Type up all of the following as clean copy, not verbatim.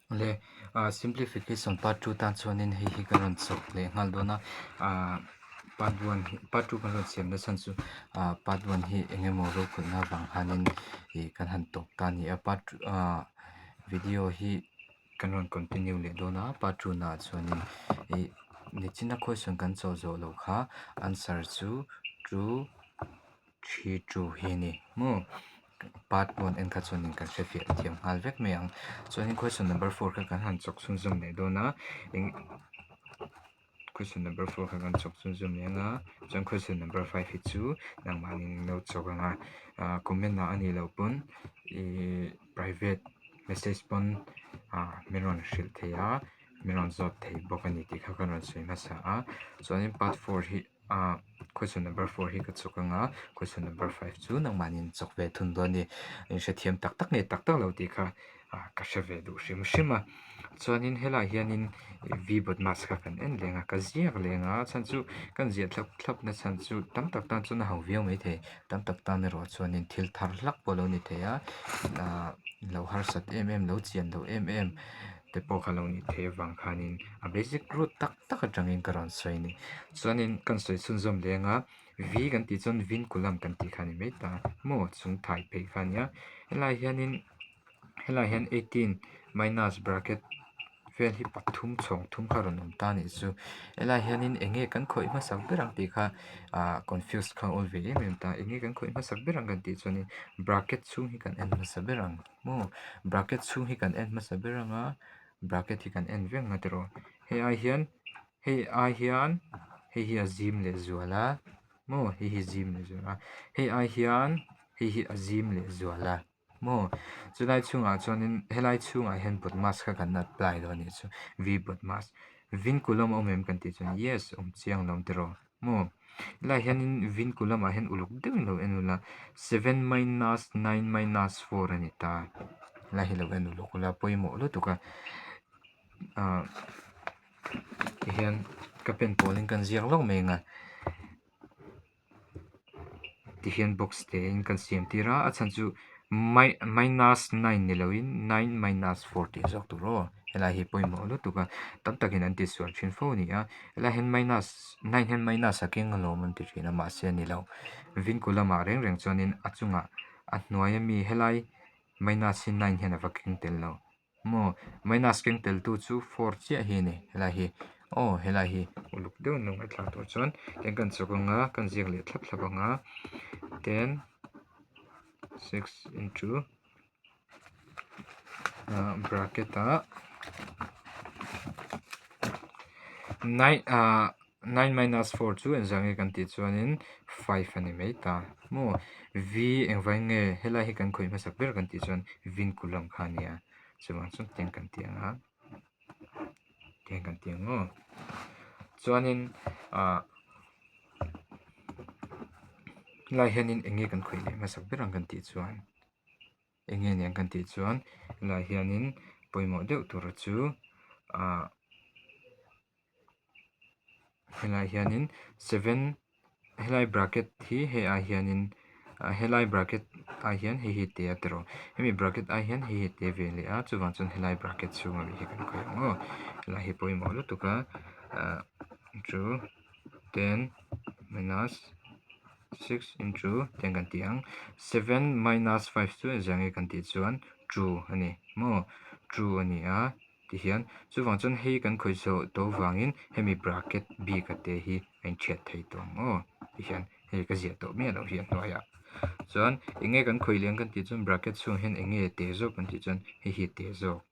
Le simplification part 2 tan chuanin hei hi kan rawn chawk leh nghal dawn a ah part 1 hi part 2 kan rawn siam na chhan chu ah part 1 hi eng emaw rokhawlhna vang khanin ih kan han tawp ta a ni a part ah video hi kan rawn continue leh dawn a part 2 naah chuanin ih nichina question kan chawh zawh loh kha answer chu two 3 2 hi a ni maw part 1 en kha chuanin kan hre fiah thiam nghal vek mai ang chuanin question number 4 kha kan han chawk chhunzawm leh dawn a eng question number 4 kha kan chawk chhunzawm leh ang a chuan question number 5 hi chu nangmahni in lo chawk ang a ah comment ah a nih loh pawn ihh private message pawn ah min rawn hrilh thei a min rawn zawt thei bawk a ni tih kha kan rawn sawi hmasa a chuanin part 4 hi Ah question number 4 hi ka chawk anga question number 5 chu nangmahni in chawk ve thun dawn a ni. In hrethiam tak tak nge tak tak lo tih kha ah ka hre ve duh hrim hrim a. Chuanin helaiah hianin V BODMAS kha kan en leng a, ka ziak leng a, chhan chu kan ziah thlap thlap na chhan chu tam tak tan chuan a ho viau maithei. Tam tak tan erawh chuanin thil thar hlak pawh a lo ni thei a, ah lo harsat em em lo chian loh em em te pawh kha lo ni thei avang khanin a basic root tak tak atangin ka rawn sawi a ni. Chuanin kan sawi chhunzawm leng a, V kan tih chuan Vinkulam kan tih kha a ni mai ta maw chung thai phei kha a nia. Helaiah hianin helaiah hian 18 minus bracket vel hi pathum chhawng thum kha rawn awm ta a nih chu. Helaiah hianin eng nge kan khawih hmasak ber ang tih kha ah confuse kha a awl ve em em ta. Eng nge kan khawih hmasak ber ang kan tih chuanin bracket chhung hi kan en hmasa ber ang maw bracket chhung hi kan en hmasa ber ang a bracket hi kan en vek ang a tiraw. Hei ai hian hei ai hian hei hi a zim leh zual a maw hei hi zim leh zual a hei ai hian hei hi a zim leh zual a maw chulai chhungah chuanin helai chhungah hian BODMAS kha kan apply dawn a nih chu V BODMAS vinkulum a awm em kan tih chuan yes awm chiang lo tiraw maw helaiah hianin vinkulum ah hian uluk deuhin lo en ula 7 minus 9 minus 4 a ni ta helai hi lo en uluk ula pawimawh lutuk a. Ah tihian ka pen pawlin kan ziak lawk mai ang a tihian box te in kan siam tir a a chhan chu minus 9 ni loin 9 minus 4 tih zawk tur aw helai hi pawimawh lutuk a tam takin an tisual thin fo a ni a helai hian minus 9 hian minus a keng alawm an ti thin a mahse a ni lo vinku lamah reng reng chuanin a chungah a hnuai ami helai minus hi 9 hian a va keng tel lo. Maw minus keng tel tu chu 4 chiah hi a ni helai hi aw helai hi uluk deuh nung a thlak tur chuan ten kan chawk anga kan ziak leh thlap thlap anga ten 6 into ah bracket ah 9 ah 9 minus 4 chu engzah nge kan tih chuanin 5 a ni mai ta maw v engvai nge helai hi kan khawih hmasak ber kan tih chuan vinkulh ang kha a nia chuvang chuan tiang kan ti ang a tiang kan ti ang aw chuanin ah helai hianin eng nge kan khawih leh hmasak ber ang kan tih chuan eng nge niang kan tih chuan helai hianin pawimawh deuh tura chu ah. Helai hianin 7 helai bracket hi hei ai hianin ah helai bracket ai hian hei hi te a tiraw hemi bracket ai hian hei hi te ve leh a chuvang chuan helai bracket chhunga mi hi kan khawih ang aw helai hi pawimawh lutuk a ah chu 10 minus 6 into 10 kan tih ang 7 minus 5 chu engzah nge kan tih chuan 2 a ni maw 2 a ni a. Tihian chuvang chuan hei kan khawih zawh tawh vangin hemi bracket bik a te hi a inthiat thei tawh ang aw tihian hei ka ziah tawh miah loh hi a hnuaiah chuan eng nge kan khawih leh ang kan tih chuan bracket chhungah hian eng nge te zawk kan tih chuan hei hi te zawk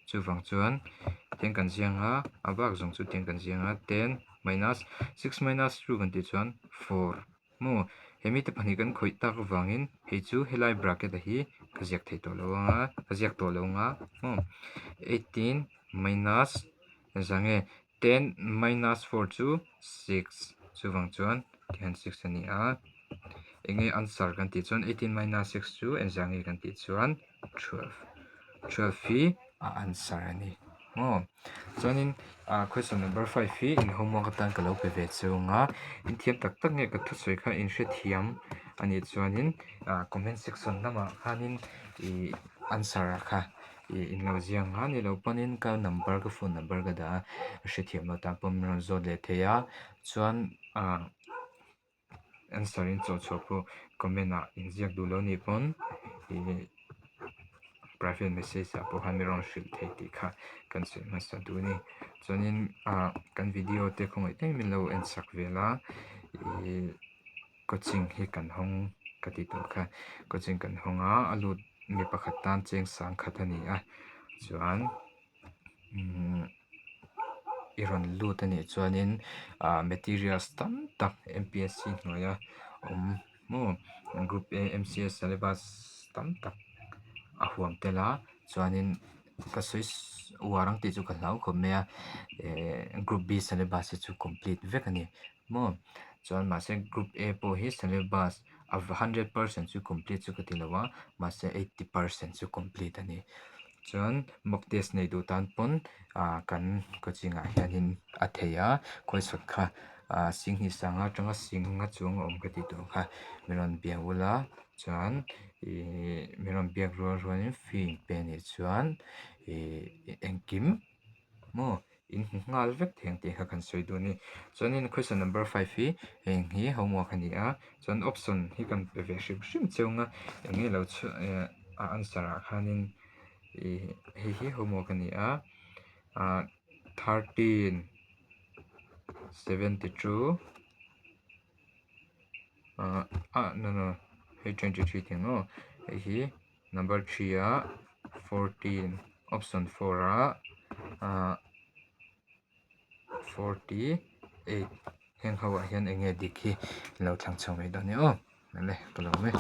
chuvang chuan tiang kan ziang a a bak zawng chu tiang kan ziang a 10 minus 6 minus 2 kan tih chuan 4. Maw, he mite pahnih kan khawih tak avangin hei chu helai bracket a hi ka ziak thei tawh lo anga, ka ziak tawh lo anga maw 18 minus engzah nge 10 minus 4 chu 6 chuvang chuan tihian 6 a ni a, eng nge answer kan tih chuan 18 minus 6 chu engzah nge kan tih chuan 12, 12 hi a answer a ni. Maw? Chuanin ah question number 5 hi in homework atan ka lo pe ve chung a, in thiam tak tak nge ka thusawi kha in hrethiam a nih chuanin ah comment section lamah khanin ih answer ah kha. Ih in lo ziak nga ni lo pawnin ka number ka phone number ka dah a hrethiam lo tan pawh min rawn zawt leh thei a chuan ah answer in chawh chhuah pawh comment ah in ziak duh lo nih pawn ih private message ah pawh khan min rawn hrilh thei tih kha kan sawi hmasa duh a ni chuanin ah kan video te khawngaih takin min lo en sak vel a ih. Coaching hi kan hawng ka tih tawh kha coaching kan hawng a a lut mi pakhat tan cheng sang khat a ni a chuan umm i rawn lut a nih chuanin ah materials tam tak M P S C hnuaia awm maw group A M C S syllabus tam tak a huam tel a chuanin ka sawi uar ang tih chu ka hlau khawp mai a eh group B syllabus hi chu complete vek a ni. Maw? Chuan mahse group A pawh hi syllabus a 100% chu complete chu ka ti lo a, mahse 80% chu complete a ni. Chuan mock test nei duh tan pawn ah kan coaching ah hianin a thei a, question kha ah singhnih sanga atanga singa chuang a awm ka tih tawh kha min rawn biak ula chuan ih min rawn biak rual rualin fee in pe anih chuan ih engkim maw In hmu nghal vek thei ang tih kha kan sawi duh a ni. Chuanin question number 5 hi heng hi homework a ni a, chuan option hi kan pe ve hrim hrim cheu ang a, eng nge lo chhuah eh a answer ah khanin ih hei hi homework a ni a, ah 13 72 ah ah no no hei 23 tih ang aw hei hi. Number 3 ah 14 option 4 ah ah 48 heng ho ah hian eng nge dik hi lo thlang chho mai dawn nia aw awle ka lo awm e.